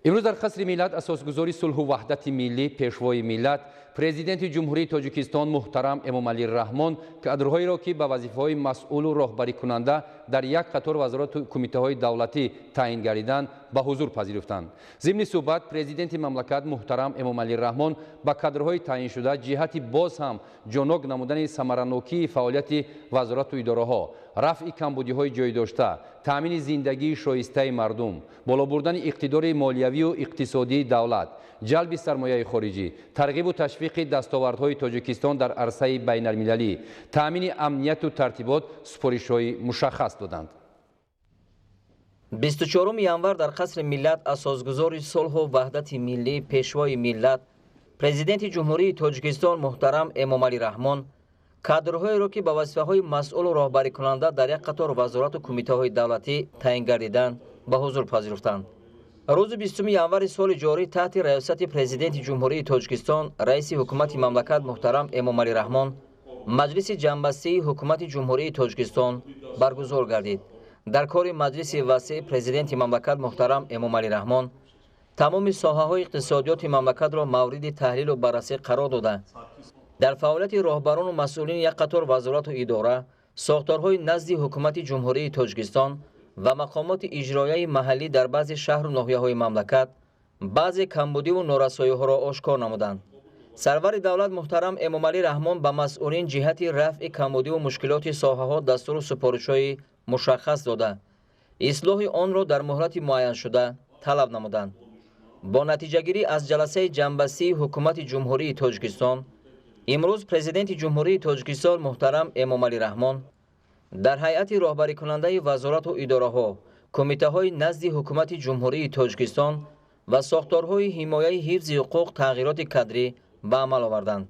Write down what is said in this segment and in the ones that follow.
Имрӯз дар Қасри Миллат асосгузори сулҳу ваҳдати миллӣ, Пешвои миллат, Президенти Ҷумҳурии Тоҷикистон муҳтарам Эмомалӣ Раҳмон кадрҳоеро, ки ба вазифаҳои масъулу роҳбарикунанда дар як қатор вазорату кумитаҳои давлатӣ таъин гардиданд, ба ҳузур пазируфтанд. Зимни суҳбат Президенти мамлакат муҳтарам Эмомалӣ Раҳмон ба кадрҳои таъиншуда ҷиҳати боз ҳам ҷонок намудани самаранокии фаъолияти вазорату идораҳо, рафъи камбудиҳои ҷойдошта, таъмини зиндагии шоистаи мардум, боло бурдани иқтидори молиявию иқтисодии давлат, ҷалби сармояи хориҷӣ, тарғибу ташвиқи дастовардҳои Тоҷикистон дар арсаи байналмилалӣ, таъмини амнияту тартибот супоришҳои мушаххас доданд. 24 январ дар Қасри Миллат асосгузори сулҳу ваҳдати миллӣ, Пешвои миллат, Президенти Ҷумҳурии Тоҷикистон муҳтарам Эмомалӣ Раҳмон кадрҳоеро, ки ба вазифаҳои масъулу роҳбарикунанда дар як қатор вазорату кумитаҳои давлатӣ таъин гардиданд, ба ҳузур пазируфтанд. Рӯзи 20 январи соли ҷорӣ таҳти раёсати Президенти Ҷумҳурии Тоҷикистон, Раиси Ҳукумати мамлакат муҳтарам Эмомалӣ Раҳмон Маҷлиси ҷамъбастии Ҳукумати Ҷумҳурии Тоҷикистон баргузор гардид. Дар кори маҷлиси васеъ Президенти мамлакат муҳтарам Эмомалӣ Раҳмон тамоми соҳаҳои иқтисодиёти мамлакатро мавриди таҳлилу баррасӣ қарор дода, дар фаъолияти роҳбарону масъулини як қатор вазорату идора, сохторҳои назди Ҳукумати Ҷумҳурии Тоҷикистон ва мақомоти иҷроияи маҳаллӣ дар баъзе шаҳру ноҳияҳои мамлакат баъзе камбудиву норасоиҳоро ошкор намуданд. Сарвари давлат муҳтарам Эмомалӣ Раҳмон ба масъулин ҷиҳати рафъи камбудиву мушкилоти соҳаҳо дастуру супоришҳои мушаххас дода, ислоҳи онро дар муҳлати муайяншуда талаб намуданд. Бо натиҷагирӣ аз ҷаласаи ҷамъбастии Ҳукумати Ҷумҳурии Тоҷикистон имрӯз Президенти Ҷумҳурии Тоҷикистон муҳтарам Эмомалӣ Раҳмон дар ҳайати роҳбарикунандаи вазорату идораҳо, кумитаҳои назди Ҳукумати Ҷумҳурии Тоҷикистон ва сохторҳои ҳимояи ҳифзи ҳуқуқ тағйироти кадрӣ ба амал оварданд.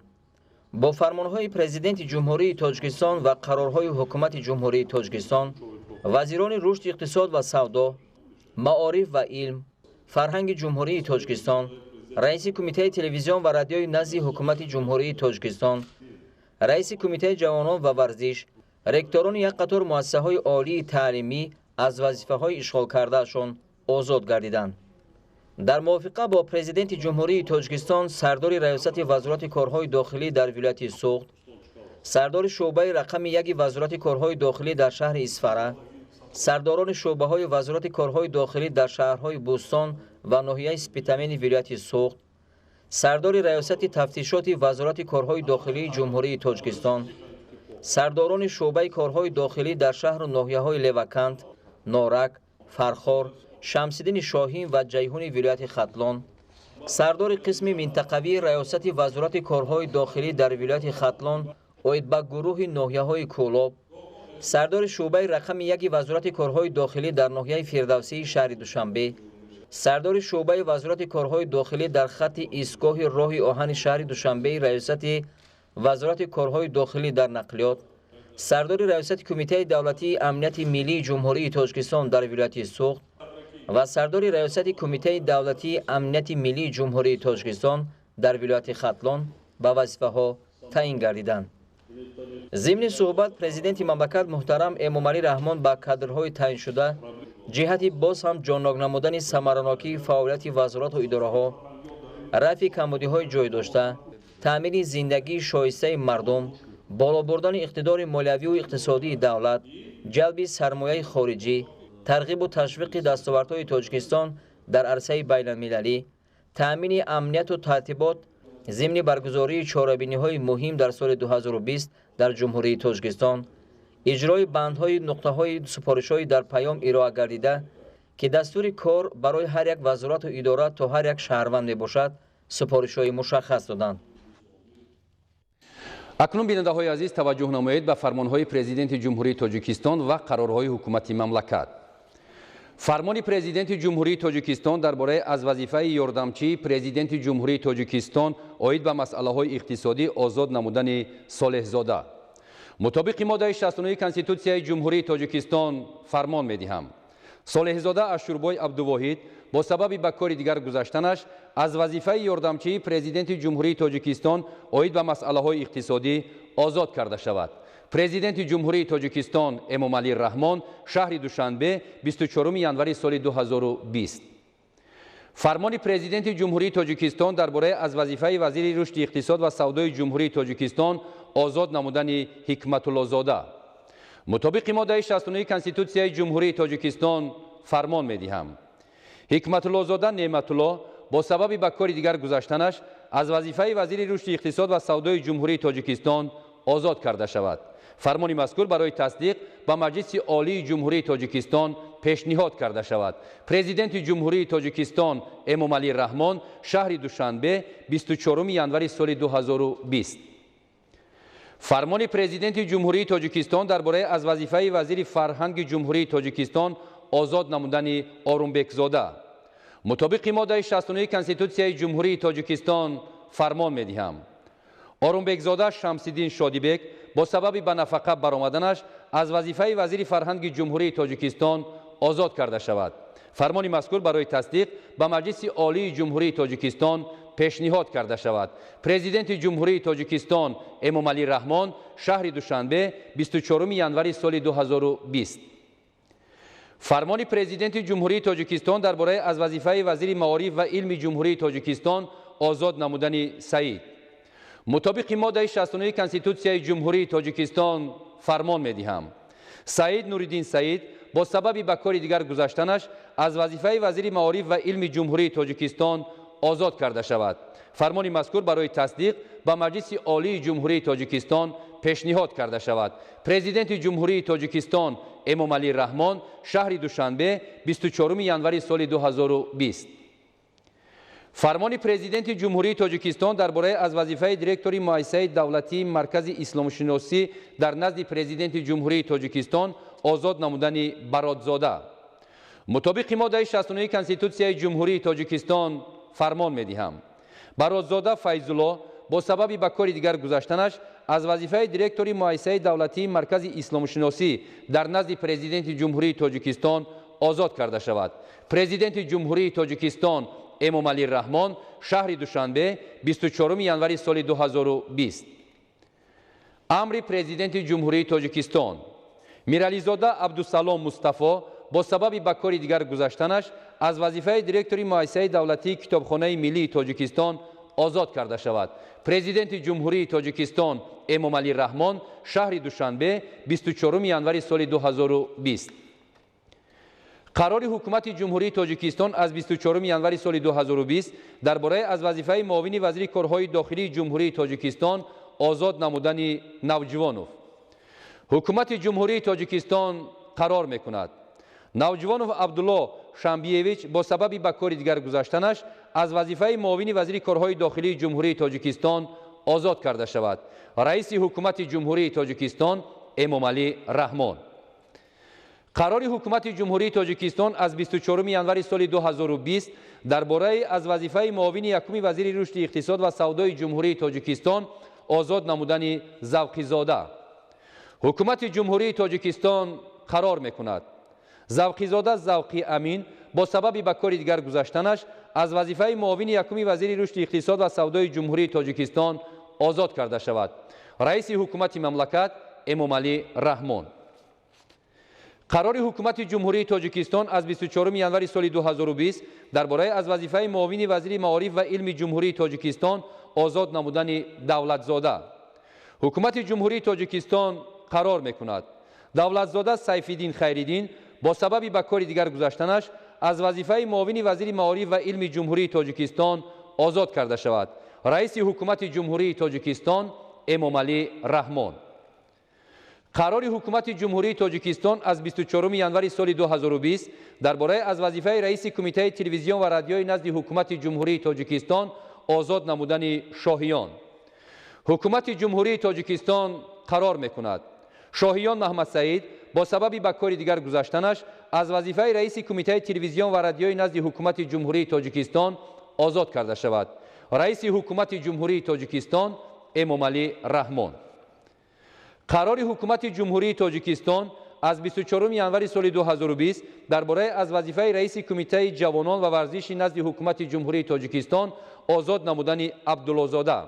Бо фармонҳои Президенти Ҷумҳурии Тоҷикистон ва қарорҳои Ҳукумати Ҷумҳурии Тоҷикистон вазирони рушди иқтисод ва савдо, маориф ва илм, фарҳанги Ҷумҳурии Тоҷикистон, раиси Кумитаи телевизион ва радиои назди Ҳукумати Ҷумҳурии Тоҷикистон, раиси Кумитаи ҷавонон ва варзиш, ректорони як қатор муассисаҳои олии таълимӣ аз вазифаҳои ишғолкардаашон озод гардиданд. Дар мувофиқа бо Президенти Ҷумҳурии Тоҷикистон сардори Раёсати Вазорати корҳои дохилӣ дар вилояти Суғд, сардори шӯъбаи рақами яки Вазорати корҳои дохилӣ дар шаҳри Исфара, сардорони шӯъбаҳои Вазорати корҳои дохилӣ дар шаҳрҳои Бӯстон ва ноҳияи Спитамени вилояти Суғд, сардори Раёсати тафтишоти Вазорати корҳои дохилии Ҷумҳурии Тоҷикистон, сардорони шӯъбаи корҳои дохилӣ дар шаҳру ноҳияҳои Левакант, Норак, Фархор, Шамсиддини Шоҳин ва Ҷайҳуни вилояти Хатлон, сардори қисми минтақавии Раёсати Вазорати корҳои дохилӣ дар вилояти Хатлон оид ба гурӯҳи ноҳияҳои Кӯлоб, сардори шӯъбаи рақами яки Вазорати корҳои дохилӣ дар ноҳияи Фирдавсии шаҳри Душанбе, сардори шӯъбаи Вазорати корҳои дохилӣ дар хатти истгоҳи роҳи оҳани шаҳри Душанбеи Раёсати Вазорати корҳои дохилӣ дар нақлиёт, сардори Раёсати Кумитаи давлатии амнияти миллии Ҷумҳурии Тоҷикистон дар вилояти Суғд ва сардори Раёсати Кумитаи давлатии амнияти миллии Ҷумҳурии Тоҷикистон дар вилояти Хатлон ба вазифаҳо таъин гардиданд. Зимни суҳбат Президенти мамлакат муҳтарам Эмомалӣ Раҳмон ба кадрҳои таъиншуда ҷиҳати боз ҳам ҷоннок намудани самаранокии фаъолияти вазорату идораҳо, рафъи камбудиҳои ҷойдошта, таъмини зиндагии шоистаи мардум, боло бурдани иқтидори молиявию иқтисодии давлат, ҷалби сармояи хориҷӣ, тарғибу ташвиқи дастовардҳои Тоҷикистон дар арсаи байналмилалӣ, таъмини амнияту тартибот зимни баргузории чорабиниҳои муҳим дар соли 2020 дар Ҷумҳурии Тоҷикистон, иҷрои бандҳои нуқтаҳои супоришҳои дар паём ироа гардида, ки дастури кор барои ҳар як вазорату идора то ҳар як шаҳрванд мебошад, супоришҳои мушаххас доданд. Акнун, бинандаҳои азиз, таваҷҷӯҳ намоед ба фармонҳои Президенти Ҷумҳурии Тоҷикистон ва қарорҳои ҳукумати мамлакат. Фармони Президенти Ҷумҳурии Тоҷикистон дар бораи аз вазифаи ёрдамчии Президенти Ҷумҳурии Тоҷикистон оид ба масъалаҳои иқтисодӣ озод намудани Солеҳзода. Мутобиқи моддаи 69 Конститутсияи Ҷумҳурии Тоҷикистон фармон медиҳам: Солеҳзода Ашурбой Абдувоҳид бо сабаби ба кори дигар гузаштанаш аз вазифаи ёрдамчии Президенти Ҷумҳурии Тоҷикистон оид ба масъалаҳои иқтисодӣ озод карда шавад. Президенти Ҷумҳурии Тоҷикистон Эмомалӣ Раҳмон, шаҳри Душанбе, 24 январи соли 2020. Фармони Президенти Ҷумҳурии Тоҷикистон дар бораи аз вазифаи вазири рушди иқтисод ва савдои Ҷумҳурии Тоҷикистон озод намудани Ҳикматуллозода. Мутобиқи моддаи 69 Конститутсияи Ҷумҳурии Тоҷикистон фармон медиҳам. Ҳикматуллозода Неъматулло бо сабаби ба кори дигар гузаштанаш аз вазифаи вазири рушди иқтисод ва савдои Ҷумҳурии Тоҷикистон озод карда шавад. Фармони мазкур барои тасдиқ ба Маҷлиси Олии Ҷумҳурии Тоҷикистон пешниҳод карда шавад. Президенти Ҷумҳурии Тоҷикистон Эмомалӣ Раҳмон, шаҳри Душанбе, 24 январи соли 2020. Фармони Президенти Ҷумҳурии Тоҷикистон дар бораи аз вазифаи вазири фарҳанги Ҷумҳурии Тоҷикистон озод намудани Орумбекзода. Мутобиқи моддаи 69 Конститутсияи Ҷумҳурии Тоҷикистон фармон медиҳам. Орумбекзода Шамсиддин Шодибек бо сабаби ба нафақа баромаданаш аз вазифаи вазири фарҳанги Ҷумҳурии Тоҷикистон озод карда шавад. Фармони мазкур барои тасдиқ ба Маҷлиси Олии Ҷумҳурии Тоҷикистон пешниҳод карда шавад. Президенти Ҷумҳурии Тоҷикистон Эмомалӣ Раҳмон, шаҳри Душанбе, 24 январи соли 2020. Фармони Президенти Ҷумҳурии Тоҷикистон дар бораи аз вазифаи вазири маориф ва илми Ҷумҳурии Тоҷикистон озод намудани Саид. Мутобиқи моддаи 69 Конститутсияи Ҷумҳурии Тоҷикистон фармон медиҳам. Саид Нуриддин Саид бо сабаби ба кори дигар гузаштанаш аз вазифаи вазири маориф ва илми Ҷумҳурии Тоҷикистон озод карда шавад. Фармони мазкур барои тасдиқ ба Маҷлиси Олии Ҷумҳурии Тоҷикистон пешниҳод карда шавад. Президенти Ҷумҳурии Тоҷикистон Эмомалӣ Раҳмон, шаҳри Душанбе, 24 январи соли 2020. Фармони Президенти Ҷумҳурии Тоҷикистон дар бораи аз вазифаи директори муассисаи давлатии Маркази исломшиносӣ дар назди Президенти Ҷумҳурии Тоҷикистон озод намудани Бародзода. Мутобиқи моддаи 69 Конститутсияи Ҷумҳурии Тоҷикистон фармон медиҳам. Бародзода Файзулло бо сабаби ба кори дигар гузаштанаш аз вазифаи директори муассисаи давлатии Маркази исломшиносӣ дар назди Президенти Ҷумҳурии Тоҷикистон озод карда шавад. Президенти Ҷумҳурии Тоҷикистон Эмомалӣ Раҳмон, шаҳри Душанбе, 24 январи соли 2020. Амри Президенти Ҷумҳурии Тоҷикистон. Мирализода Абдусалом Мустафо бо сабаби ба кори дигар гузаштанаш аз вазифаи директори муассисаи давлатии Китобхонаи миллии Тоҷикистон озод карда шавад. Президенти Ҷумҳурии Тоҷикистон Эмомалӣ Раҳмон, шаҳри Душанбе, 24 январи соли 2020. Қарори Ҳукумати Ҷумҳурии Тоҷикистон аз 24 январи соли 2020 дар бораи аз вазифаи муовини вазири корҳои дохилии Ҷумҳурии Тоҷикистон озод намудани Навҷувонов. Ҳукумати Ҷумҳурии Тоҷикистон қарор мекунад. Навҷувонов Абдулло Шамбиевич бо сабаби ба кори дигар гузаштанаш аз вазифаи муовини вазири корҳои дохилии Ҷумҳурии Тоҷикистон озод карда шавад. Раиси Ҳукумати Ҷумҳурии Тоҷикистон Эмомалӣ Раҳмон. Қарори Ҳукумати Ҷумҳурии Тоҷикистон аз 24 январи соли 2020 дар бораи аз вазифаи муовини якуми вазири рушди иқтисод ва савдои Ҷумҳурии Тоҷикистон озод намудани Завқизода. Ҳукумати Ҷумҳурии Тоҷикистон қарор мекунад. Завқизода Завқи Амин бо сабаби ба кори дигар гузаштанаш аз вазифаи муовини якуми вазири рушди иқтисод ва савдои Ҷумҳурии Тоҷикистон озод карда шавад. Раиси Ҳукумати мамлакат Эмомалӣ Раҳмон. Қарори Ҳукумати Ҷумҳурии Тоҷикистон аз 24 январи соли 2020 дар бораи аз вазифаи муовини вазири маориф ва илми Ҷумҳурии Тоҷикистон озод намудани Давлатзода. Ҳукумати Ҷумҳурии Тоҷикистон қарор мекунад. Давлатзода Сайфиддин Хайриддин бо сабаби ба кори дигар гузаштанаш аз вазифаи муовини вазири маориф ва илми Ҷумҳурии Тоҷикистон озод карда шавад. Раиси Ҳукумати Ҷумҳурии Тоҷикистон Эмомалӣ Раҳмон. Қарори Ҳукумати Ҷумҳурии Тоҷикистон аз 24 январи соли 2020 дар бораи аз вазифаи раиси Кумитаи телевизион ва радиои назди Ҳукумати Ҷумҳурии Тоҷикистон озод намудани Шоҳиён. Ҳукумати Ҷумҳурии Тоҷикистон қарор мекунад. Шоҳиён Маҳмадсаид бо сабаби ба кори дигар гузаштанаш аз вазифаи раиси Кумитаи телевизион ва радиои назди Ҳукумати Ҷумҳурии Тоҷикистон озод карда шавад. Раиси Ҳукумати Ҷумҳурии Тоҷикистон Эмомалӣ Раҳмон. Қарори Ҳукумати Ҷумҳурии Тоҷикистон аз 24 январи соли 2020 дар бораи аз вазифаи раиси Кумитаи ҷавонон ва варзиши назди Ҳукумати Ҷумҳурии Тоҷикистон озод намудани Абдуллозода.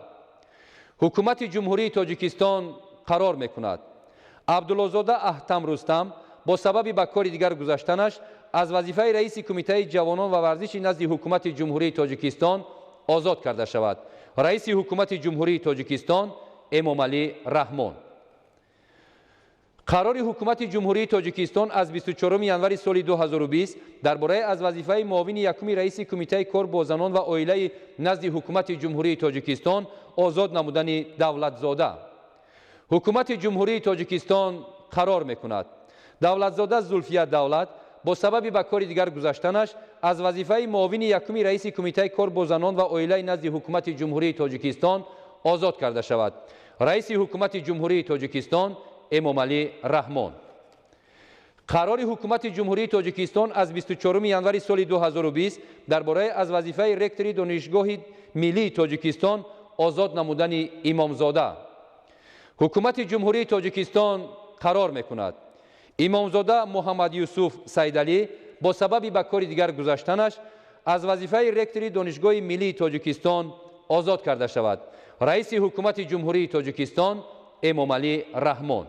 Ҳукумати Ҷумҳурии Тоҷикистон қарор мекунад. Абдуллозода Аҳтам Рустам бо сабаби ба кори дигар гузаштанаш аз вазифаи раиси Кумитаи ҷавонон ва варзиши назди Ҳукумати Ҷумҳурии Тоҷикистон озод карда шавад. Раиси Ҳукумати Ҷумҳурии Тоҷикистон Эмомалӣ Раҳмон. Қарори Ҳукумати Ҷумҳурии Тоҷикистон аз 24 январи соли 2020 дар бораи аз вазифаи муовини якуми раиси Кумитаи кор бо занон ва оилаи назди Ҳукумати Ҷумҳурии Тоҷикистон озод намудани Давлатзода. Ҳукумати Ҷумҳурии Тоҷикистон қарор мекунад: Давлатзода Зулфия Давлат бо сабаби ба кори дигар гузаштанаш аз вазифаи муовини якуми раиси Кумитаи кор бо занон ва оилаи назди Ҳукумати Ҷумҳурии Тоҷикистон озод карда шавад. Раиси Ҳукумати Ҷумҳурии Тоҷикистон Эмомалӣ Раҳмон. Қарори Ҳукумати Ҷумҳурии Тоҷикистон аз 24 январи соли 2020 дар бораи аз вазифаи ректори Донишгоҳи миллии Тоҷикистон озод намудани Имомзода. Ҳукумати Ҷумҳурии Тоҷикистон қарор мекунад: Имомзода Муҳаммад Юсуф Сайдалӣ бо сабаби ба кори дигар гузаштанаш аз вазифаи ректори Донишгоҳи миллии Тоҷикистон озод карда шавад. Раиси Ҳукумати Ҷумҳурии Тоҷикистон Эмомалӣ Раҳмон.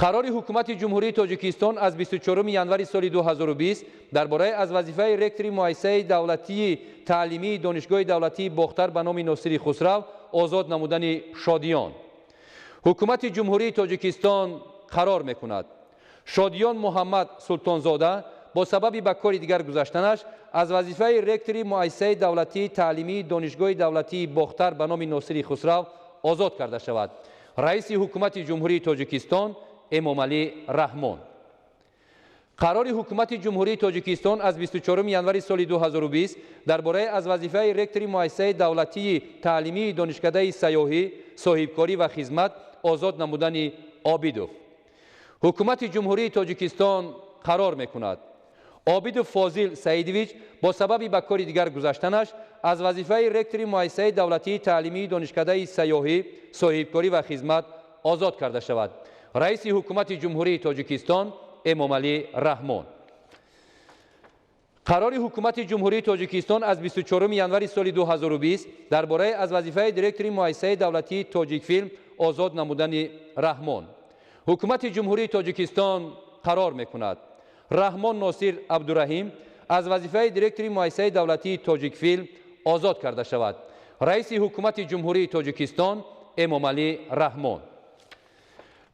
Қарори Ҳукумати Ҷумҳурии Тоҷикистон аз 24 январи соли 2020 дар бораи аз вазифаи ректори Муассисаи давлатии таълимии Донишгоҳи давлатии Бохтар ба номи Носири Хусрав озод намудани Шодиён. Ҳукумати Ҷумҳурии Тоҷикистон қарор мекунад: Шодиён Муҳаммад Султонзода бо сабаби ба кори дигар гузаштанаш аз вазифаи ректори Муассисаи давлатии таълимии Донишгоҳи давлатии Бохтар ба номи Носири Хусрав озод карда шавад. Раиси Ҳукумати Ҷумҳурии Тоҷикистон Эмомалӣ Раҳмон. Қарори Ҳукумати Ҷумҳурии Тоҷикистон аз 24 январи соли 2020 дар бораи аз вазифаи ректори Муассисаи давлатии таълимии Донишкадаи сайёҳӣ, соҳибкорӣ ва хизмат озод намудани Обидов. Ҳукумати Ҷумҳурии Тоҷикистон қарор мекунад: Обидов Фозил Саидович бо сабаби ба кори дигар гузаштанаш аз вазифаи ректори Муассисаи давлатии таълимии Донишкадаи сайёҳӣ, соҳибкорӣ ва хизмат озод карда шавад. Раиси Ҳукумати Ҷумҳурии Тоҷикистон Эмомалӣ Раҳмон. Қарори Ҳукумати Ҷумҳурии Тоҷикистон аз 24 январи соли 2020 дар бораи аз вазифаи директори Муассисаи давлатии Тоҷикфилм озод намудани Раҳмон. Ҳукумати Ҷумҳурии Тоҷикистон қарор мекунад: Раҳмон Носир Абдураҳим аз вазифаи директори Муассисаи давлатии Тоҷикфилм озод карда шавад. Раиси Ҳукумати Ҷумҳурии Тоҷикистон Эмомалӣ Раҳмон.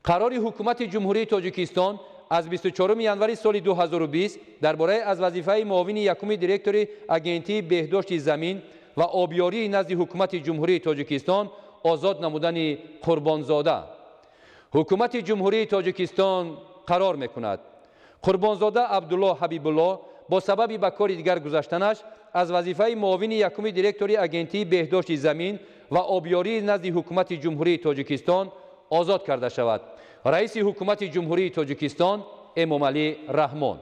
Қарори Ҳукумати Ҷумҳурии Тоҷикистон аз 24 январи соли 2020 дар бораи аз вазифаи муовини якуми директори Агентии беҳдошти замин ва обёрии назди Ҳукумати Ҷумҳурии Тоҷикистон озод намудани Қурбонзода. Ҳукумати Ҷумҳурии Тоҷикистон қарор мекунад: Қурбонзода Абдулло Ҳабибулло бо сабаби ба кори дигар гузаштанаш аз вазифаи муовини якуми директори Агентии беҳдошти замин ва обёрии назди Ҳукумати Ҷумҳурии Тоҷикистон озод карда шавад. Раиси Ҳукумати Ҷумҳурии Тоҷикистон Эмомалӣ Раҳмон.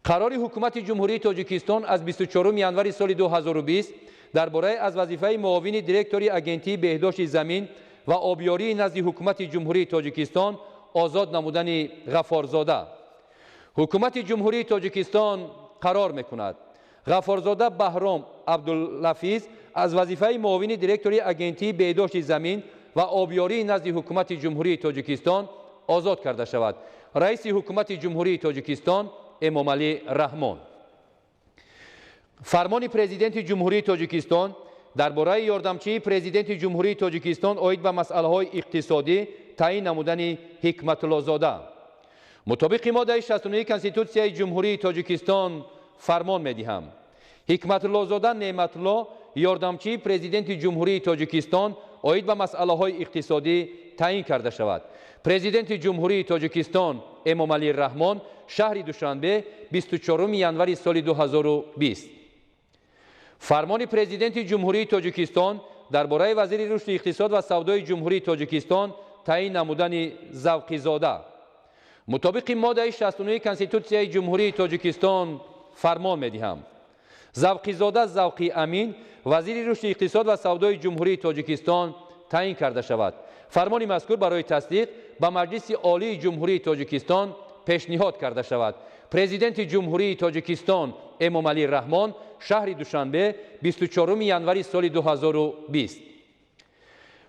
Қарори Ҳукумати Ҷумҳурии Тоҷикистон аз 24 январи соли 2020 дар бораи аз вазифаи муовини директори Агентии беҳдошти замин ва обёрии назди Ҳукумати Ҷумҳурии Тоҷикистон озод намудани Ғафорзода. Ҳукумати Ҷумҳурии Тоҷикистон қарор мекунад: Ғафорзода Баҳром Абдуллафиз аз вазифаи муовини директори Агентии беҳдошти замин ва обёрии назди Ҳукумати Ҷумҳурии Тоҷикистон озод карда шавад. Раиси Ҳукумати Ҷумҳурии Тоҷикистон Эмомалӣ Раҳмон. Фармони Президенти Ҷумҳурии Тоҷикистон дар бораи ёрдамчии Президенти Ҷумҳурии Тоҷикистон оид ба масъалаҳои иқтисодӣ таъин намудани Ҳикматуллозода. Мутобиқи моддаи 69 Конститутсияи Ҷумҳурии Тоҷикистон фармон медиҳам: Ҳикматуллозода Неъматулло ёрдамчии Президенти Ҷумҳурии Тоҷикистон оид ба масъалаҳои иқтисодӣ таъин карда шавад. Президенти Ҷумҳурии Тоҷикистон Эмомалӣ Раҳмон, шаҳри Душанбе, 24 январи соли 2020. Фармони Президенти Ҷумҳурии Тоҷикистон дар бораи вазири рушди иқтисод ва савдои Ҷумҳурии Тоҷикистон таъин намудани Завқизода. Мутобиқи моддаи 69 Конститутсияи Ҷумҳурии Тоҷикистон фармон медиҳам: Завқизода Завқи Амин вазири рушди иқтисод ва савдои Ҷумҳурии Тоҷикистон таъин карда шавад. Фармони мазкур барои тасдиқ ба Маҷлиси Олии Ҷумҳурии Тоҷикистон пешниҳод карда шавад. Президенти Ҷумҳурии Тоҷикистон Эмомалӣ Раҳмон, шаҳри Душанбе, 24 январи соли 2020.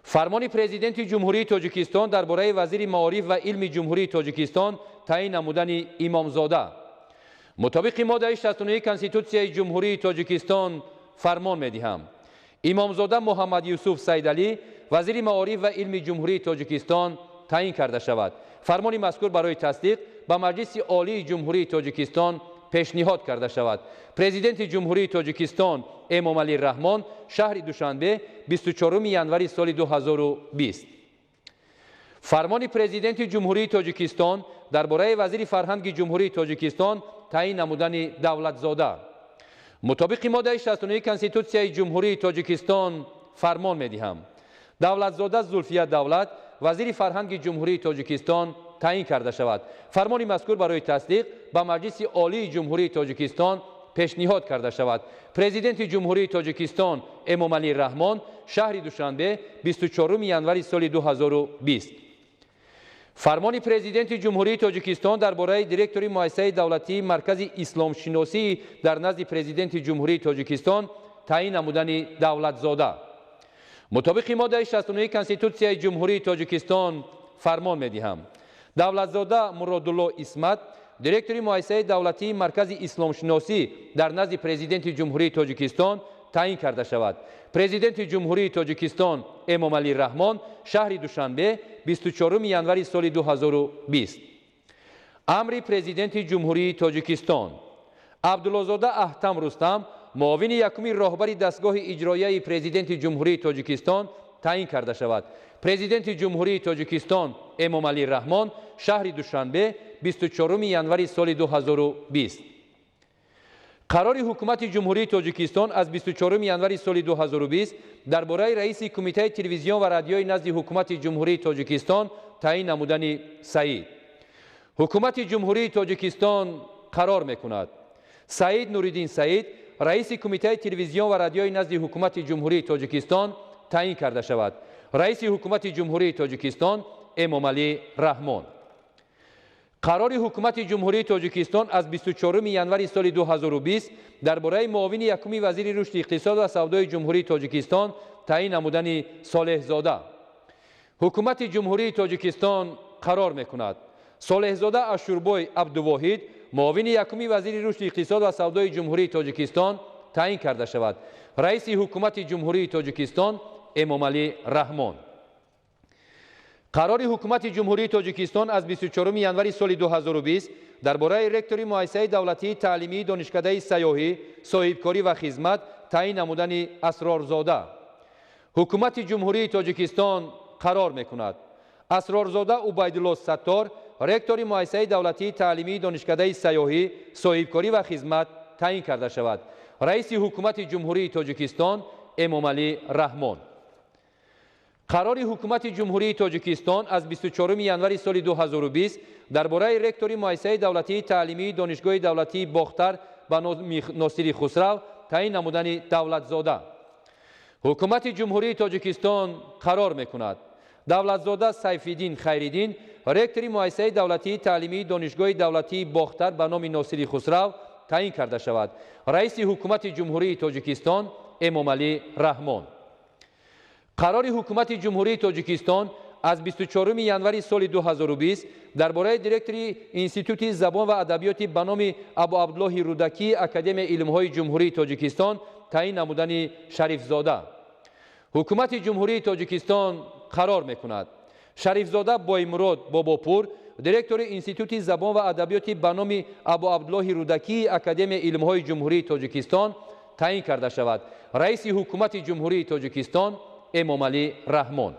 Фармони Президенти Ҷумҳурии Тоҷикистон дар бораи вазири маориф ва илми Ҷумҳурии Тоҷикистон таъин намудани Имомзода. Мутобиқи моддаи 69 Конститутсияи Ҷумҳурии Тоҷикистон фармон медиҳам. Имомзода Муҳаммад Юсуф Сайдалӣ вазири маориф ва илми Ҷумҳурии Тоҷикистон таъин карда шавад. Фармони мазкур барои тасдиқ ба Маҷлиси Олии Ҷумҳурии Тоҷикистон пешниҳод карда шавад. Президенти Ҷумҳурии Тоҷикистон Эмомалӣ Раҳмон, шаҳри Душанбе, 24 январи соли 2020. Фармони Президенти Ҷумҳурии Тоҷикистон дар бораи вазири фарҳанги Ҷумҳурии Тоҷикистон таъин намудани Давлатзода. Мутобиқи моддаи 69 Конститутсияи Ҷумҳурии Тоҷикистон фармон медиҳам. Давлатзода Зулфия Давлат вазири фарҳанги Ҷумҳурии Тоҷикистон таъин карда шавад. Фармони мазкур барои тасдиқ ба Маҷлиси Олии Ҷумҳурии Тоҷикистон пешниҳод карда шавад. Президенти Ҷумҳурии Тоҷикистон Эмомалӣ Раҳмон, шаҳри Душанбе, 24 январи соли 2020. Фармони Президенти Ҷумҳурии Тоҷикистон дар бораи директори муассисаи давлатии Маркази исломшиносӣ дар назди Президенти Ҷумҳурии Тоҷикистон таъин намудани Давлатзода. Мутобиқи моддаи 69 Конститутсияи Ҷумҳурии Тоҷикистон фармон медиҳам. Давлатзода Муродулло Исмат директори муассисаи давлатии Маркази исломшиносӣ дар назди Президенти Ҷумҳурии Тоҷикистон таъин карда шавад. Президенти Ҷумҳурии Тоҷикистон Эмомалӣ Раҳмон, шаҳри Душанбе, 24 январи соли 2020. Амри Президенти Ҷумҳурии Тоҷикистон. Абдуллозода Аҳтам Рустам муовини якуми роҳбари дастгоҳи иҷроияи Президенти Ҷумҳурии Тоҷикистон таъин карда шавад. Президенти Ҷумҳурии Тоҷикистон Эмомалӣ Раҳмон, шаҳри Душанбе, 24 январи соли 2020. Қарори Ҳукумати Ҷумҳурии Тоҷикистон аз 24 январи соли 2020 дар бораи раиси Кумитаи телевизион ва радиои назди Ҳукумати Ҷумҳурии Тоҷикистон таъин намудани Саид. Ҳукумати Ҷумҳурии Тоҷикистон қарор мекунад. Саид Нуриддин Саид раиси Кумитаи телевизион ва радиои назди Ҳукумати Ҷумҳурии Тоҷикистон таъин карда шавад. Раиси Ҳукумати Ҷумҳурии Тоҷикистон Эмомалӣ Раҳмон. Қарори Ҳукумати Ҷумҳурии Тоҷикистон аз 24 январи соли 2020 дар бораи муовини якуми вазири рушди иқтисод ва савдои Ҷумҳурии Тоҷикистон таъин намудани Солеҳзода. Ҳукумати Ҷумҳурии Тоҷикистон қарор мекунад. Солеҳзода Ашурбой Абдувоҳид муовини якуми вазири рушди иқтисод ва савдои Ҷумҳурии Тоҷикистон таъин карда шавад. Раиси Ҳукумати Ҷумҳурии Тоҷикистон Эмомалӣ Раҳмон. Қарори Ҳукумати Ҷумҳурии Тоҷикистон аз 24 январи соли 2020 дар бораи ректори муассисаи давлатии таълимии Донишкадаи сайёҳӣ, соҳибкорӣ ва хизмат таъин намудани Асрорзода. Ҳукумати Ҷумҳурии Тоҷикистон қарор мекунад. Асрорзода Убайдулло Саттор ректори муассисаи давлатии таълимии Донишкадаи сайёҳӣ, соҳибкорӣ ва хизмат таъин карда шавад. Раиси Ҳукумати Ҷумҳурии Тоҷикистон Эмомалӣ Раҳмон. Қарори Ҳукумати Ҷумҳурии Тоҷикистон аз 24 январи соли 2020 дар бораи ректори муассисаи давлатии таълимии Донишгоҳи давлатии Бохтар ба номи Носири Хусрав таъин намудани Давлатзода. Ҳукумати Ҷумҳурии Тоҷикистон қарор мекунад. Давлатзода Сайфиддин Хайриддин ректори муассисаи давлатии таълимии Донишгоҳи давлатии Бохтар ба номи Носири Хусрав таъин карда шавад. Раиси Ҳукумати Ҷумҳурии Тоҷикистон Эмомалӣ Раҳмон. Қарори Ҳукумати Ҷумҳурии Тоҷикистон аз 24 январи соли 2020 дар бораи директори Институти забон ва адабиёти ба номи Абу Абдуллоҳи Рӯдакӣ Академияи илмҳои Ҷумҳурии Тоҷикистон таъин намудани Шарифзода. Ҳукумати Ҷумҳурии Тоҷикистон қарор мекунад. Шарифзода Боймурод Бобопур директори Институти забон ва адабиёти ба номи Абу Абдуллоҳи Рӯдакӣ Академияи илмҳои Ҷумҳурии Тоҷикистон таъин карда шавад. Раиси Ҳукумати Ҷумҳурии Тоҷикистон Эмомалӣ Раҳмон.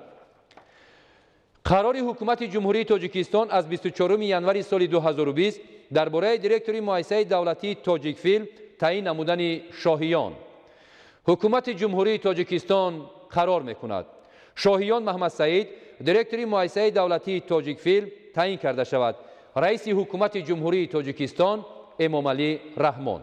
Қарори Ҳукумати Ҷумҳурии Тоҷикистон аз 24 январи соли 2020 дар бораи директори муассисаи давлатии Тоҷикфилм таъин намудани Шоҳиён. Ҳукумати Ҷумҳурии Тоҷикистон қарор мекунад. Шоҳиён Маҳмадсаид директори муассисаи давлатии Тоҷикфилм таъин карда шавад. Раиси Ҳукумати Ҷумҳурии Тоҷикистон Эмомалӣ Раҳмон.